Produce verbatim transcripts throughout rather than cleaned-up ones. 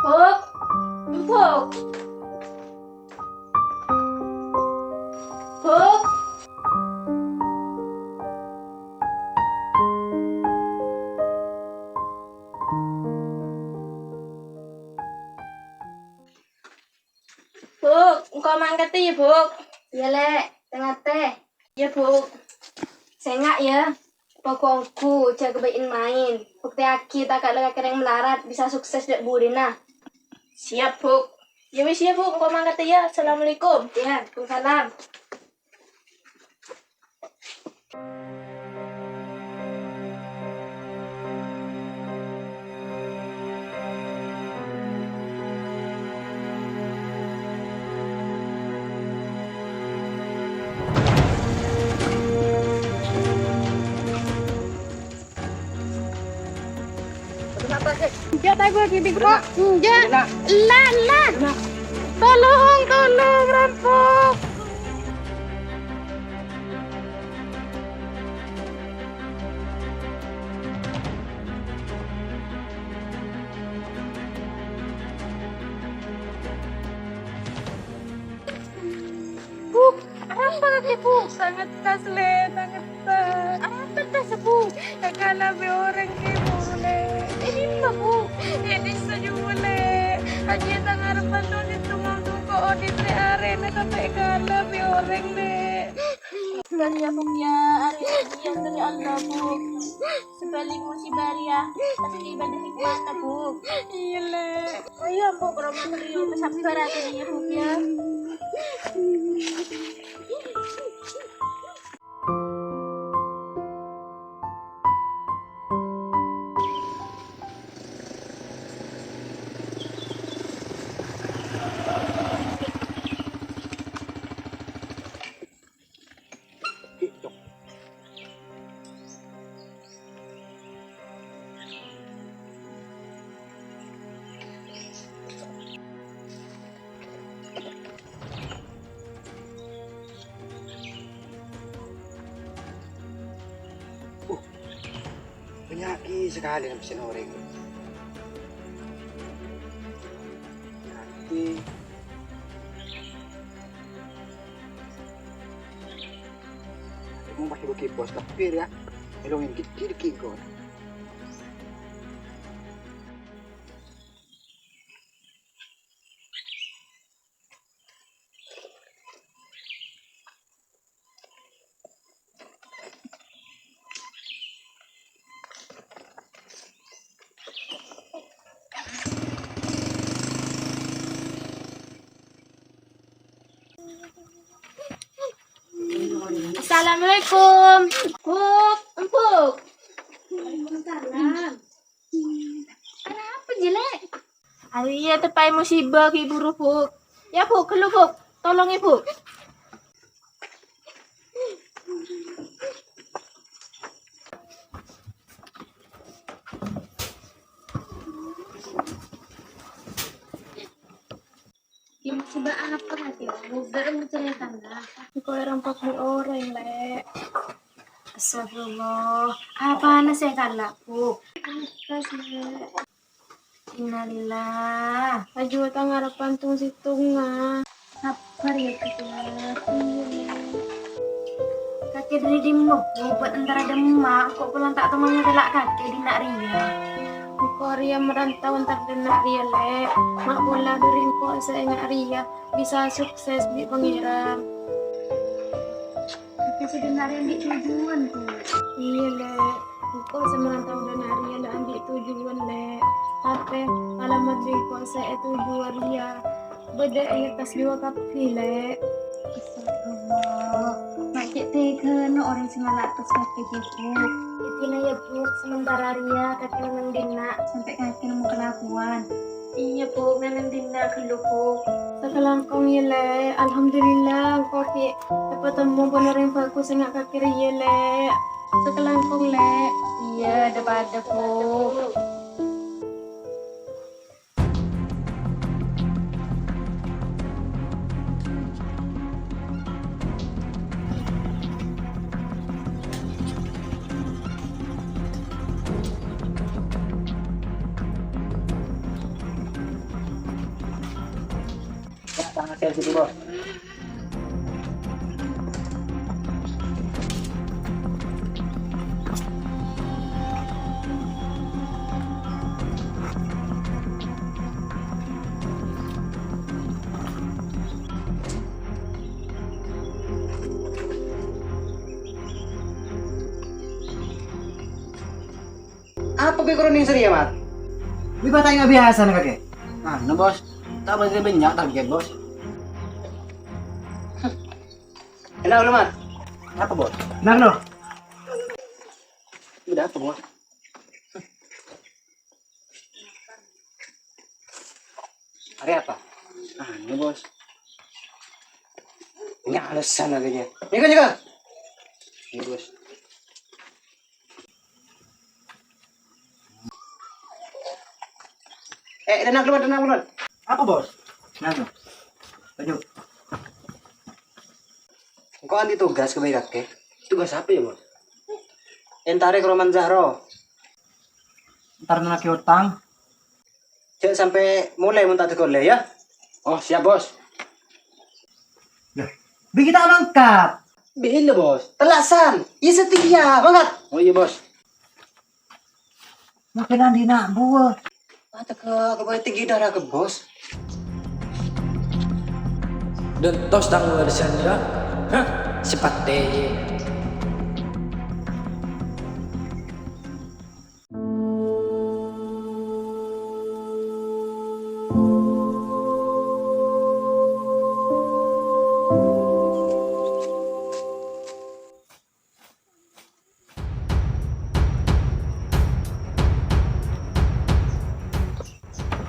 Buk, Buk, Buk. Buk, engko' mangkadhâ, yâ, Buk. Iyâ, Lè', tè-ngatè. Iyâ, Buk. Sènga', yâ. Paghâ ongghu, jhâ' ghâbây maèn. Buktèyaghi ta' kala kakè orèng malarat bisa sukses dâ' budina. Siap, Buk. Yâ wis, yâ, Buk. Engko' mangkadhâ, yâ. Assalamualaikum. Yâ, waalaikumsalam. Enjâ', ta' ghâllu ghibik, Pok. Enjâ'. Ella, ella. Tolong, tolong, rampok. Bu, arapa kakè, Bu? Sangettas, Lè', sangettas. Arapa tas, Bu? Èkalabi orèng kè, Bu, Lè'. È dimma, Bu? È dissa jâwâ, Lè'. Ajiyâ tang arebbhân tong sèttong, tong ko' odi' trè arèna sampè' èkalabi orèng, Lè'. Bâriyâ, Bu, yâ, arèya ujiyân dâri Allah, Bu. Sabâli musibah rèya pastè bâdâ hikmana, Bu. Iyâ, Lè'. Ayo, Bu, ka roma beliau, sabbhâr atèna, yâ, Bu, yâ. Uh, bânnya' sakalè pèssèna orèng. Nanti Emang pas bagi bos tepir ya, elongin dikit-dikit kok. Assalamualaikum. Buk, Empuk. Waalaikumsalam. Arapa, Jhâ', Lè'? Arèya teppa'è musibah, ghi' buru, Buk. Yâ, Buk, ghâllu, Buk. Tolong, yâ, Buk. Yâ, musibah apa, Kak, yâ? Buk, ghârâ' macaritana. Engko' èrampok bi' orèng, Lè'. Astagfirullah. Apana sè kala', Buk? Apa sih, Lè'? Innalillah. Ajuwâ tang arebbhân tong-sèttongnga. Sabbhâr yâ, Buk, yâ. Iyâ, Lè'. Kakè dâri dimma, Buk? Bâ'na entara dimma, engko' polana ta' temmo nyarè la' kakè dinna' rèya. Engko' rèya marantau entara dinna' rèya, Lè'. Ma' pola dâri engko' sè enga' rèya bisa sukses bi' Pangèran. Kakè sè dinna' rèya andi' tujuwân, Buk? Iyâ, Lè'. Engko' sè marantau dinna' rèya la andi' tujuwân, Lè'. Tapè alamat bi' engko' sè ètuju rèya bâdâ è attas jiyâ kabbhi, Lè'. Astagfirullah. Ma' cè' tèghâna orèng sè ngala' attas kabbhi, Buk. Dhina yâ, Buk, samantara rèya kakè neng dinna'. Sampè' kakè nemmo kalakowan. Iyâ, Buk, neng dinna' ghâllu, Buk. Sakalangkong yâ, Lè'. Alhamdulillah, engko' ghi' èpatemmo bân orèng bhâghus sè enga' kakè rèya, Lè'. Sakalangkong, Lè'. Iyâ, dhâ-padâ, Buk. Tang akhèr situ, Bos. Apa bi' koroning sè rèya, Mat? Bi' bâta'na biasa nè, kakè. Anu, Bos. Ta' bâdâ bânnya' target, Bos. Kenal lu, Mat? Apa, Bos? Kenal lu? Udah apa, Bos? Arè apa? Anu, Bos. Ini alasan arèya. Nyèka, nyèka. Ini, Bos. Eh, tenang, keluar, tenang, keluar. Apa, Bos? Nah, tuh. Lanjut. Engko' andi' tugas ka bâi kakè. Tugas apa ya, Bos? Entarè ka Roman Zahro. Entar naghi otang. Jhâ' sampè' molè mon ta' dâgolè, ya. Oh, siap, Bos. Lah, bi' kita mangkat. Bilâ, Bos? Tellasan. Iyâ, satèya. Mangkat. Oh, iyâ, Bos. Makin andi' na' buwâ. Mata ke, ke bae tinggi darah ke, Bos. Dentos tang warisan ya. Hah, sipatè.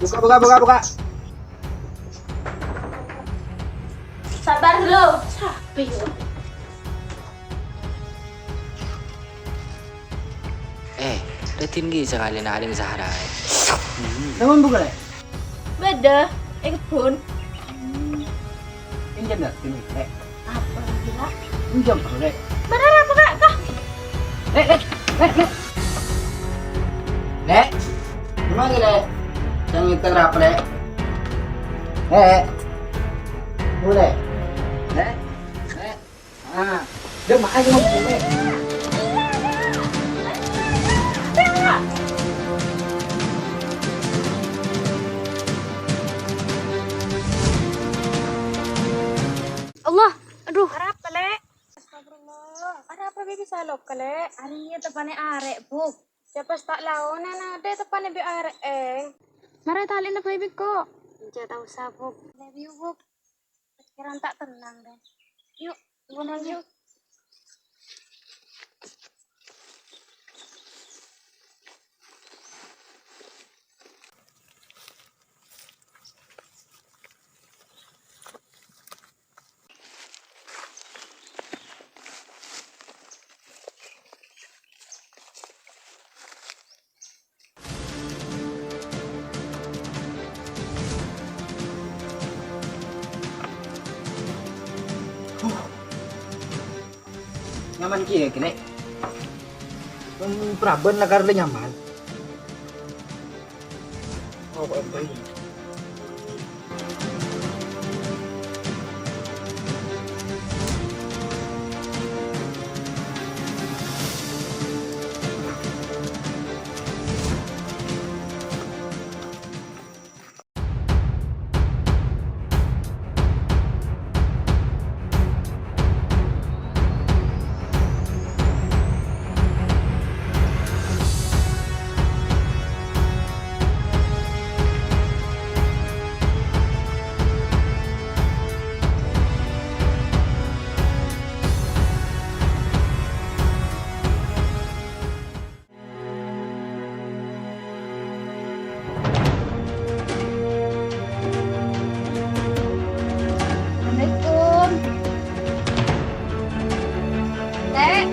Buka, buka, buka, buka. Sabar dulu. Sabar. Eh, Radin ghi sakalèyan arèng Zahra. Hmm. Sampon buka, Lè'? Bâdâ, è kebbhun. Hmm. Enjâ' ngerti, Lè'. Apa lagi, Lè'? Enjâ' buka, Lè'. Bâdâ apa, Kak? Kak. Lè', Lè', Lè', Lè'. Lè'. Gimana, Lè'? Jangan ngeter apa, Lè'? Lè'. Boleh. Lè'. Lè'. Ah, dia makan cuma boleh. Allah, aduh. Arapa, Lè'? Astagfirullah. Arapa bi' bisa loka, Lè'? Arèya teppa'na arè', Bu'. Jhâ' pas ta' laona, Dè', teppa'na bi' arè'è. Mara talèna bhâi bi' engko'. Enjâ' ta' osa, Bu'. Lè' bi', Bu'. Pikiran ta' tenang, Dè'. Yu', Bu', yu'. Nyaman kèya, Lè'. Hmm, parabân lakar la nyaman. Oh, kok ente ini? Assalamualaikum. Lè'.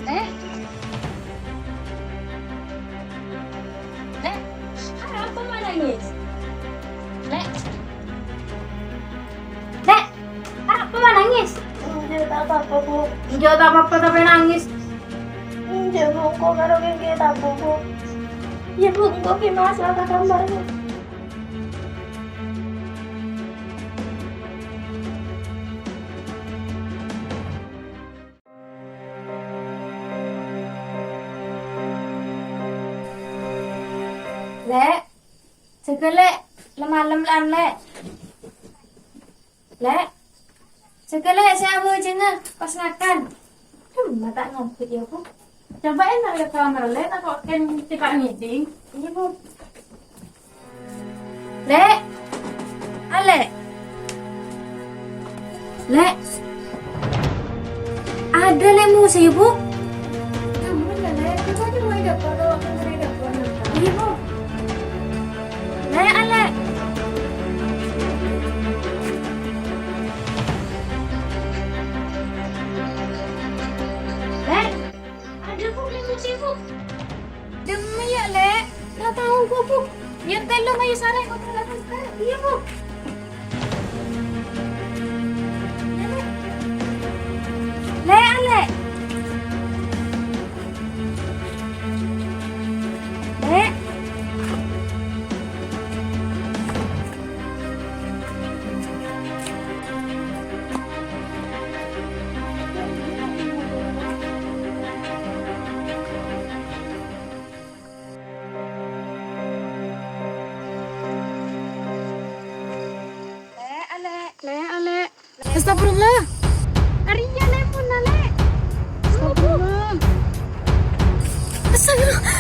Lè'. Lè', arapa ma' nangès? Lè'. Lè', arapa ma' nangès? Enjâ' ta' apa-apa, Bu'. Enjâ' ta' apa-apa tapè nangès. Enjâ', Bu', engko' karo kèngkè ta' apa, Bu'. Iyâ, Bu', engko' ghi' masalah ka kamar, Bu'. Lè', jâgâ, Lè', la malem, Lè'. Lè', jâgâ, Lè', sè abhâjângnga pas ngakan. Hmm, ta' ngabit, yâ, Bu. Coba èntar ka kamarra, Lè', tako' kèng cè' ta' ngèdhing. Iyâ, Bu. Lè'. Alè'. Lè'. Ada, Lè', mosè, yâ, Bu. Ampon, Lè'. Coba, coba, dâpor, kalau kamu di dâpor, napa? Iyâ, Bu. Lè', Alè'. Lè'. Ada, Bu, Lè', mosè, Bu. Dâmma, yâ, Lè'. Ta' tao, Bu, Bu. Yâ, tèlo, mayu sarè, Bu. Iyâ, Bu. Lè', Alè'. Lè'. Lè', Alè'. Lè', Alè'. Astagfirullah. Arèya, Lè', pon, Alè'. Astagfirullah. Astagfirullah.